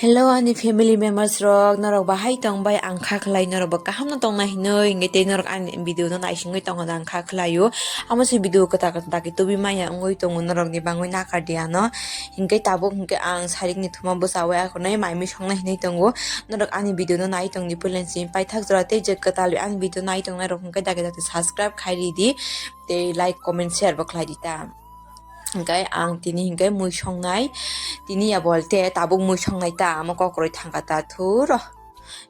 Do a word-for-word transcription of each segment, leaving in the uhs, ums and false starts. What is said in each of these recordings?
Hello ani family members rok, norok bahai tong bai? Ang kha khlai norok bo kaham no tong nai hinwi, hingke tei norok ani video no naisingwi tongo da ang kha khlai o. Amo se video kwtal kwtal dagi tubi maya wngwi tongo norok ni bangwi nakar di ano. Hingke tabuk hingke ang sarik ni thuma bwsa o akhonai mai mui song nai hinwi tongo. Norok ani video no nai tong di puila ni simi paithak jora tei je kwtal ani video nai tong nai rok hingke dagi dagi subscribe khai ri di tei like comment share bo khlai di ta. Hingke ang tini hingke mui songnai, tini ya bolte tabuk mui songnai ta, amo kokroi thangka ta thuro.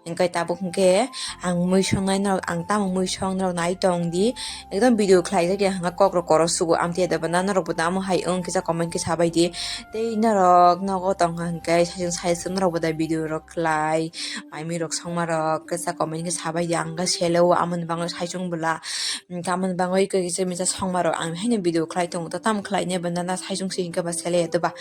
Hingke tabuk hingke ang mui songnai norok, ang tamo mui song norok nai tong di, ekdom video khlai jak ya hwnka kokrok koro sugo, amtwi ya deba na norok bo da amo hai wng kisa comment khe sabai di. Tei norok nogo tongkha hingke saichung saichung norok bo da video rok khlai, mai mui rok songma rok kisa comment khe sabai di, ang khe sele o amoni bangwi saichung bwla. Hingke amoni bangwi kisa misa songma rok ang haino video khlai tongo, to tamo khlai ne bwna na saichung se hingke ba sele ya doba.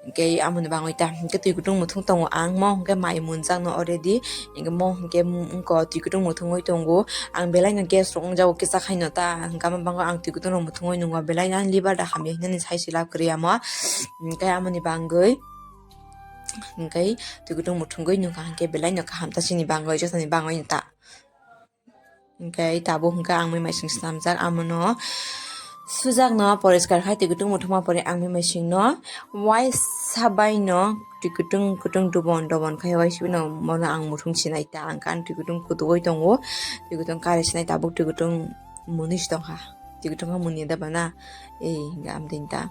Hingke amoni bangwi ta hingke twi kutung muthung tongo ang mo hingke mai munjak no already. Hingke mo hingke wngko twi kutung muthungwi tongo. Ang belai no gas rok wngjago kisa khaino ta hingke amo bangwi ang twi kutung rok muthungwi nungo belai no liver da hamya hinani sai se lab kwrwi amo. Hingke amoni bangwi hingke twi kutung muthungwi nungkha hingke belai no kaham ta chini bangwi jotoni bangwi ta. Hingke tabuk hingke ang mui maising snamjak amono sujakno poriskar khai twi kutung muthungma pore ang mui maisingno waisa baino twi kutung kutung dobon dobon khai waisa baino bono ang muthung sinai ta ang kan twi kutung kutugoi tongo twi kutung kari sinai tabuk twi kutung mwnwi si tongkha twi kutung mwnwi da bana ei hingke amtwi ta.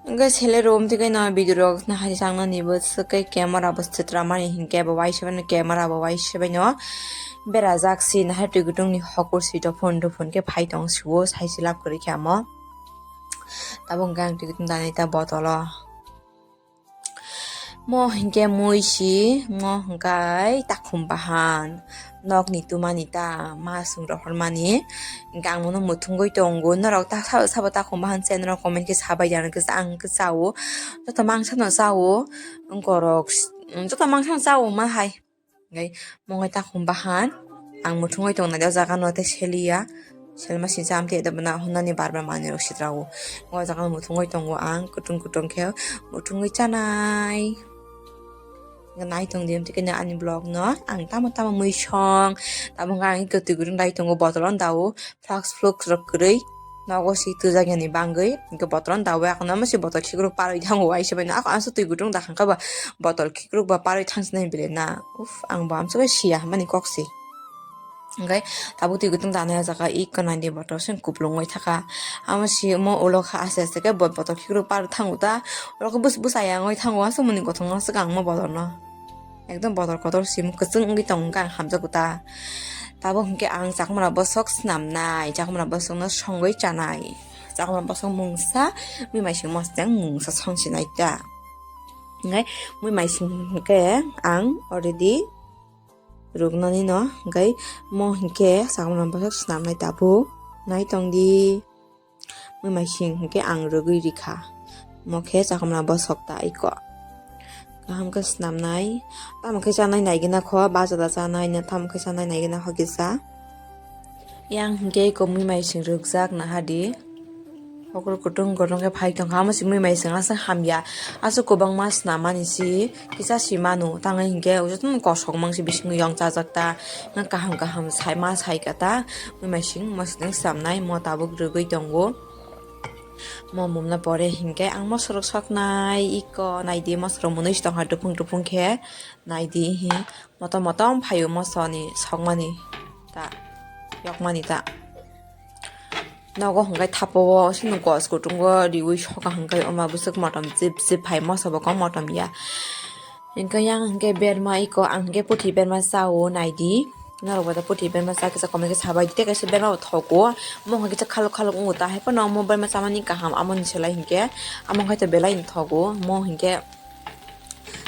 Hingke sele room tike no video rok nahari chang nani bo swk khe camera bo sitra mani hingke bo waisa baino camera bo waisa baino berajak si nahar twi kutung ni hokur si dophon dophon khe phai tong si o sai se lab kwrwi khe amo tabuk hingke ang twi kutung dani ta botolo mo hingke mui si mo hingke takhum bahan. Nokni tumani ta ma sung rohormani hingke ang bono muthungoi tongo norok ta sabo sabo takhum bahan se norok comment khe sabai di ano kisa ang khe chao joto mangsa no chao wngkorok joto mangsa no chao ma hai hingke mongai takhum bahan ang muthungoi tong nai o jaga no tei seliya selma singsa amtwi da bwna honani bar bar manwi rok sitra o o jaga no muthungoi tongo ang kutung kutung khe muthungoi chanai. Nai tong di, tei khe ani vlog no ang tamo tamo mui song, tamo wngkha ang twi gurung dai tongo bottle o da o, flux flux rok kwrwi nogo si twijak yani bangwi, hwnkhe bottle o da o, ako no si bottle khikruk parwi thango, waisa bai no ako ang twi gurung da kha ba bottle khikruk ba parwi thang sinai bile na, uff, ang bo amsugwi siya hinmani kok se. Hingke tabuk twi kutung danai o jaga iko nai di bottle se kuplung oi thaka. Amo si omo ulo kha aste aste khe bottle khikruk par thango ta. Oro khe bus bus ayang oi thango aswk mani kothoma swkang mo bottle no. Ekdom bottle kotor sim kwchwng wngwi tongo hwnkhe ang hamjakgo ta. Tabuk hwnkhe ang chakwmani bosok swnamnai, chakwmani bosokno songwi chanai. Chakwmani bosok mungsa, mui maising mosodeng mungsa song sinai ta. Hingke mui maising hwnkhe ang already ruknani no, hingke mo hingke chakwmani bosok swnamnai tabuk nai tong di. Mui maising hingke ang rwgwi rikha. Mo khe chakwmani bosok ta iko. Kaham khe swnamnai. Tamo khe chanai naigwna kho, bacha da chanai, na tamo khe chanai naigwna kho kisa. Yang hingke iko mui maising rwkjak naha di. Hokur kutung kutung khe phai tongkha, amo si mui maising aswk hamya, aswk kwbangma swnamani si kisa si manu, tangwi hinkhe jotono kosok mangsi bisingo yong chajak ta, kaham kaham sai ma sai ka ta, mui maising mosodeng swnamnai mo tabuk rwgwi tongo. Mo mumna pore hinkhe ang mosorok soknai iko naidi, mosorok mwnwi si tongkha tupung tupung khe naidi hi. Motom motom phaio mosoni sokmani ta, yokmani ta. Nogo hwnkhe thapo o chini gos kutungo riwi soka hwnkhe oma bwswk motom chip chip phai moso bo kok motom ya. Hwnkhe yang hwnkhe berma iko ang hwnkhe puthi berma chao naidi. Norok bo puthi berma cha kisa comment khe sabai di tei kaisa berma bo thogo. Omo hwnkhe kisa khaluk khaluk wngo ta hai phano omo berma chamani kaham amoni se lai hwnkhe amo hwnkhe belai no thogo omo hwnkhe.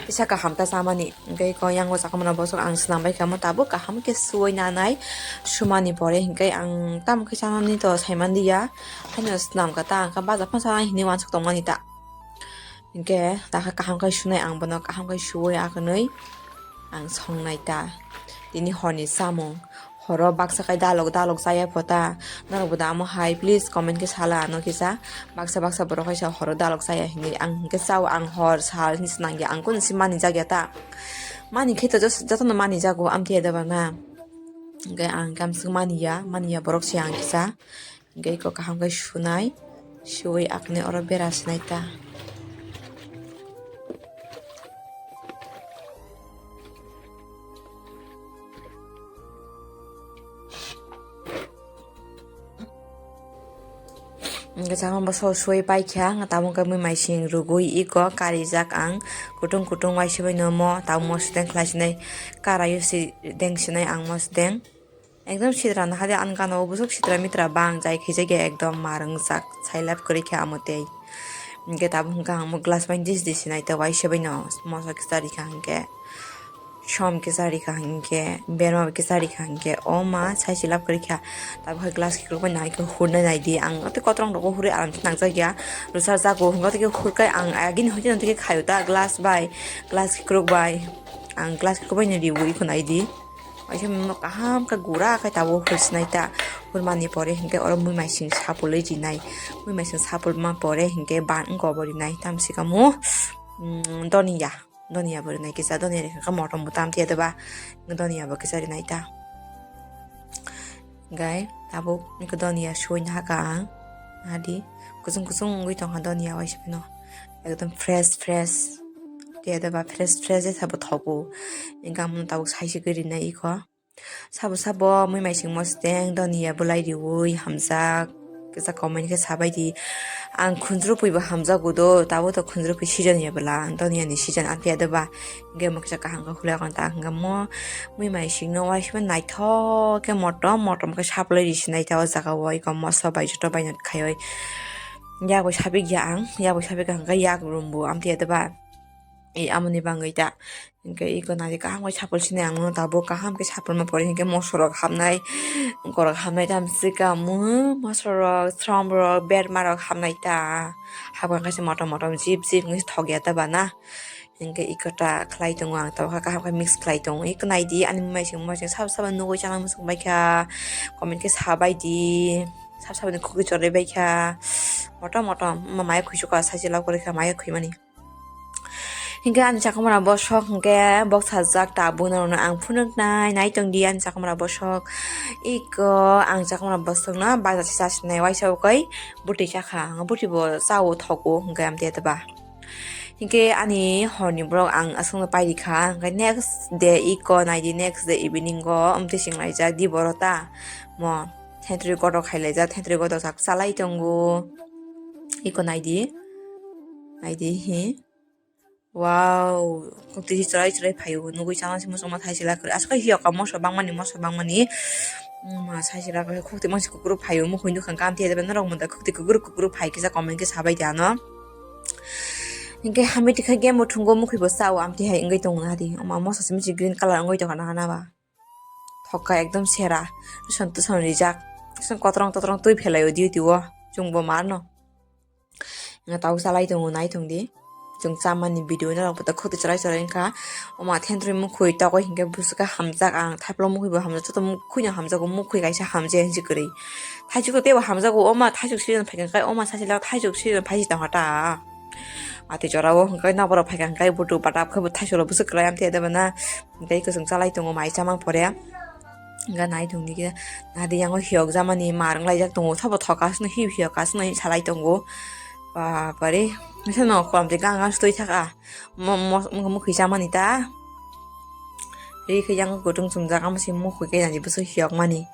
Kisa kaham ta chamani, hwnkhe iko yang o chakwmani bosok ang swnam bai kha, omo tabuk kaham khe suwui nanai, sumani pore hwnkhe ang tamo khe chanani to saiman liya, haino swnam kha ta, ang kha baja phano chanai hinwi uansuk tongmani ta, hwnkhe takha kaham khe sunai ang bono, kaham khe suwui akhwnwi ang songnai ta, tini horni chamung, Horo baksa khai dalok dalok chaya pho ta. Norok bo da amo hai, please comment khe sala ano kisa. Baksa baksa borok kaisa horo dalok chaya hinwi ang hinkhe chao, ang hor sal hinwi se nangya, ang kunu se mani jakya ta. Mani khe to jos-, jotono mani jago amthiya da ba na. Hinkhe ang kamswk maniya, maniya borok se ang kisa. Hinkhe iko kaham khe sunai, suwi akni oro bera sinai ta. Hinkhe chakma bwsao suwi paikha, tabuk khe mui maising rwgwi iko karijak ang, kutung kutung waisa bai no mo, tabuk mo sudeng khlai sinai, karaio si deng sinai ang mo sudeng. Ekdom sitra nahadi ang gana o bwswk sitra mitra bang jai khaijak ya ekdom mar wngjak sailap kwrwi khe amo tei. Hinkhe tabuk hwnkha ang mo glass bai dis dis sinai tei waisa bai no moso kisa rikha hinkhe. Som kisa rikha hinkhe, berma bai kisa rikha hinkhe, o ma sai silap kwrwi kha. Tabuk hai glass kikruk bai nai khe hurnai nai di. Ang tei kotorong rogo hurwi aram khe nangjak ya. Rwchar jago hwnkha tei khe hurkai ang agini hoite no tei khe khaio ta glass bai. Glass kikruk bai. Ang glass kikruk bai no riwi kho nai di. Waisa mano kaham khe gura khe tabuk hursinai ta. Hurmani pore hinkhe oro mui maising sapulwi rinai. Mui maising sapulma pore hinkhe ban wngkha obo rinai. Tamsi kamo, mm, doniya. Doniya bo rinai kisa, doniya rikha khe motom bo tamthiya doba. Doniya bo kisa rinai ta. Gai tabuk nokho doniya suina haka ang. Adi kusung kusung wngwi tongkha doniya waisa phano. Ekdom fresh fresh. Tei doba fresh fresh sabo thogo. Hinkhe amoni tabuk saisugwi rinai ikho. Sabo sabo mui maising mosdeng doniya bolai riwi hamjak. Kisa comment khe sabai di. Ang khunjrupui bo hamjago do, tabuk to khunjrupui season ya bwla, doniya ni season amthiya doba. Hinkhe mo kisa kaham khe khulai kha ta hinkhe mo mui maising no waisa naithok khe motom motom khe saplai ri sinai ta o jaga o iko moso bai joto bai no khaiwi. Yak bai sapikya ang, yak bai sapikha hinkhe yak room bo amthiya doba. E amoni bangwi ta. Hinkhe iko nai kaham khe sapul sinai ang no tabuk kaham khe sapulma pore hinkhe moso rok hamnai, borok hamnai tamsika mo moso rok, srom rok, berma rok hamnai ta. Habang khe se motom motom jip jip wngwi thok ya ta bana. Hinkhe iko ta khlai tongo ang tabuk khe kaham khe mix khlai tongo. Iko nai di ani mui maising mosdeng sabo sabo nugwi chana muchung bai kha. Comment khe sabai di. Sabo sabo ni khukui chorwi bai kha. Motom motom ma maya khuisu kha sachi lab kwrwi kha maya khuimani. Hinkhe ani chakwmara bosok hinkhe bok sajak tabuk norokno ang phunuknai, naitongdi ani chakwmara bosok. Iko ang chakwmara bosokno baja se chasinai waisa ukai bwtwi chakha, ang bwtwi bo chao thogo hinkhe amtwi atoba. Hinkhe ani horni borok ang aswkno pairikha, hinkhe next day iko naidi, next day evening o amtwi chwnglaijak di borok ta mo. Thentwrwi kotor khailaijak, thentwrwi kotor sak chalai tongo. Iko naidi, naidi hi. Wow, khukti chwrai chwrai phaio, nugwi chana se muchungma thaisila kwrwi. Aswk khe hiyoka moso bangmani, moso bangmani. Ma thaisila kwrwi khukti mangsi kukruk phaio, mukhunju kha kam thai norok munda khukti kukruk kukruk phai kisa comment khe sabai di ano. Hinkhe hamya tikha game bo thwngwi mukhwi bo chao amtwi hai wngwi tongo nadi. Ama moso simi se green colour wngwi tongkha nahana ba. Thokka ekdom sera. Rwson twson rijak. Rwson kotorong totorong twi phelaio duty o. Chwngbo marno. Nga tau salai tongo, nai tongdi. Chwng chamani video norok bo khukti chwrai chwrai wngkha. Oma thentrwi mukhwi tokoi hinkhe busuka hamjak ang. Thaiplo mukhwi bo hamjak. Joto mukhwino hamjago. Mukhwi kaisa hamjak hinsi kwrwi. Thaichuk teibo hamjago. Oma thaichuk season phaikha khe oma sachi lak thaichuk season phaisi tongkha ta. Ati jorao hwnkhe nokborok phaikha hwnkhe butu bata khe bo thaichuk rok bwswk kwlai amtwi adebana. Tei kwchwng chalai tongo mai chamang pore. Hwnkhe nai tongdi khe nadi yango hiyok jamani mar wnglaijak tongo. Sabo thoka aswkno hi hiyok aswkno hi salai tongo. Bapare. Misa no kolam twi gang gang sutwi thaka. Mo-, mo-, mo-, mukhwi chamani ta. Ri khe yango kutung chumjak amo se mukhwi khe nadi bwswk hiyok mani.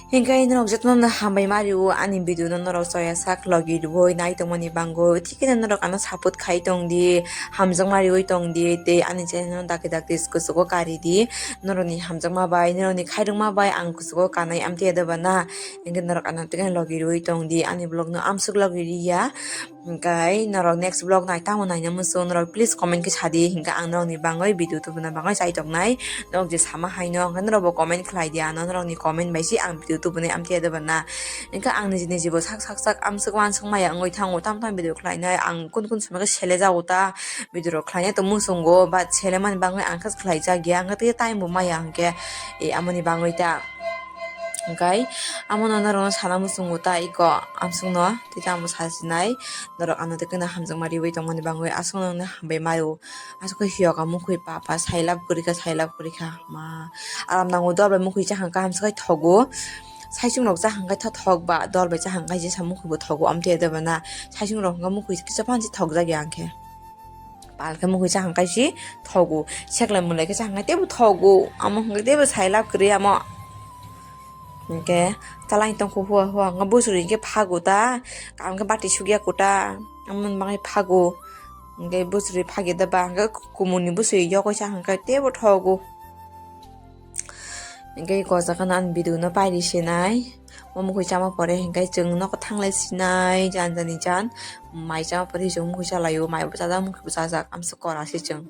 Hinkhe norok jotono hambai ma rio ani video no norok choya sak logi rwui nai tongmani bango. Thik khe norok ano support khai tongdi, hamjakma riui tongdi tei ani channel no dakti dakti kuchugo karidi. Norokni hamjakma bai, norokni khairokma bai ang kuchugo kanai amtwi adebana. Hinkhe norok ano tei logi rwui tongdi, ani vlog no amsuk logi riya. Hinkhe norok next vlog nai tamo naina muchung norok please comment khe sadi, hinkhe ang norokni bangwi video tubuna bangwi chai tongnai. Norok je sama haino hinkhe norokbo comment khlai di ano, norokni comment bai se ang video tubunai amtwi adaba na. Hwnkhe ang niji niji bo sak sak sak amswk wanswk maya wngwi thango, tam tam video khlainai, ang kun kun somoi khe sele jago ta video rok khlainai tongmung chungo, but sele mani bangwi ang khe khlai jak ya, hwnkhe tei time bo maya hwnkhe, e, amoni bangwi ta. Hwnkhe amono norokno sana muchungo ta iko amswkno, tei tamo sasinai norok ano tei keno hamjakma riwi tongmani bangwi aswkno wngna hambai maio. Aswk khe hiyoka mukhwi papa sailab kwrwi kha, sailab kwrwi kha. Ma, aram nango dol bai mukhwi chahang khe hamswk khe thogo. Saichung rok chahang khe tho thok ba, dol bai chahang khe jesa mukhwi bo thogo, amtwi adaba na. Saichung rok hwnkhe mukhwi kisa phan se thok jak ya hwnkhe. Pal khe mukhwi chahang khe si thogo. Seklai mwlai khe chahang khe teibo thogo. Amo hwnkhe teibo sailab kwrwi amo. Hwnkhe chalai tongkho hua hua hwnkhe bwswrwi hwnkhe phago ta. Kaham khe bati sukya kota. Amoni bagwi phago. Hwnkhe bwswrwi phagwi da ba hwnkhe kumuni bwswrwi yokoi sa hwnkhe teibo thogo. Hwnkhe gojagano ani video no pairi sinai. Omo mukhwi chama pore hwnkhe chwng nogo thanglai sinai jan jani jan. Mai chama pore chwng mukhwi chalaio, mai bo chajak, mukhwi bo chajak, amsa kora se chwng.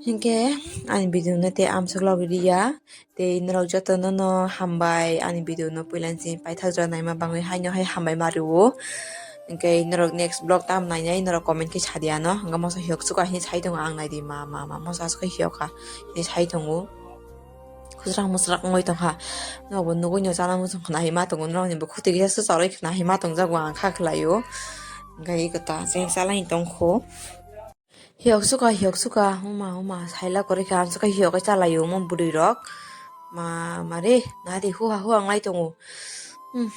Hwnkhe ani video no tei amswk logi riya. Tei norok jotono no hambai ani video no puila ni simi paithak jora naima bangwi haino hai hambai ma rwo. Hwnkhe norok next vlog tam nainai norok comment khe sadia no. Hwnkhe moso hiyok suka hini sai tongo ang naidi ma ma ma moso aswk hiyok kha hini sai tongo. Khusrang musrang wngwi tongkha. Norok bo nugwi no chana muchung khna hima tongo, norok ni bo khuti kisa swcharwi khna hima tongjago ang kha khlaio. Hwnkhe iko ta cheng chalai tongkho. Hiyok suka, hiyok suka, huma, huma, saila kwrwi kha, ang suka hiyok khe chalaio omo bwrwi rok. Ma, mare, nari, huha, huha, wng lai tongo. Hmm.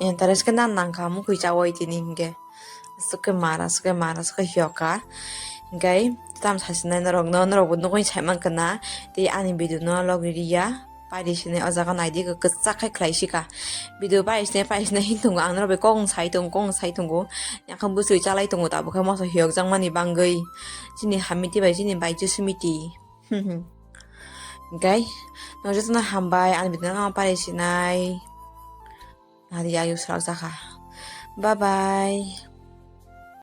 Interest khe nan nang kha, mukhwi chawi tini hinkhe. Aswk khe mar, aswk khe mar, aswk khe hiyok kha. Hinkhe, tam sasinai norok no, norok bo nugwi sai man kha na, tei ani video no logi riya. Paidi sinai o jaga naidi kwchak khai khlai sika. Video paidi sinai, paidi sinai hin tongo, ang norok bai kok wng sai tongo, kok wng sai tongo. Yakha bwswi chalai tongo, tabuk khe moso hiyok jakmani bangwi. Chini hamiti bai chini bai chusmiti. Hwnkhe, norok jotono hambai, ani video no paidi sinai. Nari ayuk salak jakha. Bye bye.